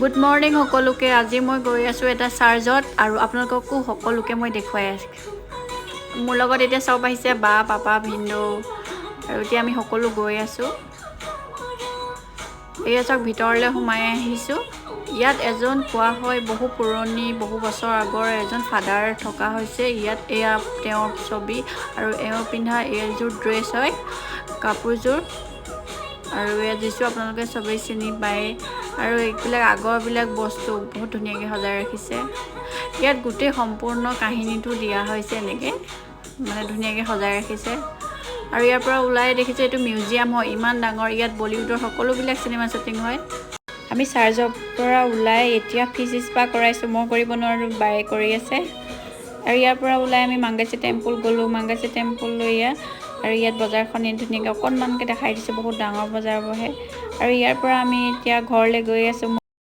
Good morning সকলোকে। আজি মই গৈ আছোঁ এটা চাৰ্চত আৰু আপোনালোককো সকলোকে মই দেখুৱাই আছোঁ। মোৰ লগত এতিয়া চব আহিছে, বা, পাপা, ভিনদেউ আৰু এতিয়া আমি সকলো গৈ আছোঁ। এয়া চাওক, ভিতৰলৈ সোমাই আহিছোঁ। ইয়াত এজন কোৱা হয় বহু পুৰণি, বহু বছৰ আগৰ এজন ফাদাৰ থকা হৈছে ইয়াত। এয়া তেওঁৰ ছবি আৰু এওঁ পিন্ধা এইযোৰ ড্ৰেছ হয়, কাপোৰযোৰ। আৰু ইয়াত যিচু আপোনালোকে চবেই চিনি পায়। আৰু এইবিলাক আগৰবিলাক বস্তু বহুত ধুনীয়াকৈ সজাই ৰাখিছে। ইয়াত গোটেই সম্পূৰ্ণ কাহিনীটো দিয়া হৈছে, এনেকৈ মানে ধুনীয়াকৈ সজাই ৰাখিছে। আৰু ইয়াৰ পৰা ওলাই দেখিছে, এইটো মিউজিয়াম হয়, ইমান ডাঙৰ। ইয়াত বলিউডৰ সকলোবিলাক চিনেমা শ্বুটিং হয়। আমি চাৰ্চৰ পৰা ওলাই এতিয়া ফিছ স্পা কৰাইছোঁ। মই কৰিব নোৱাৰোঁ, বায়ে কৰি আছে। আৰু ইয়াৰ পৰা ওলাই আমি মাংগাচি টেম্পুল গ'লোঁ। মাংগাচি টেম্পুল এয়া। আৰু ইয়াত বজাৰখন ধুনীয়াকৈ অকণমানকৈ দেখাই দিছোঁ, বহুত ডাঙৰ বজাৰ বহে। আৰু ইয়াৰ পৰা আমি এতিয়া ঘৰলৈ গৈ আছোঁ।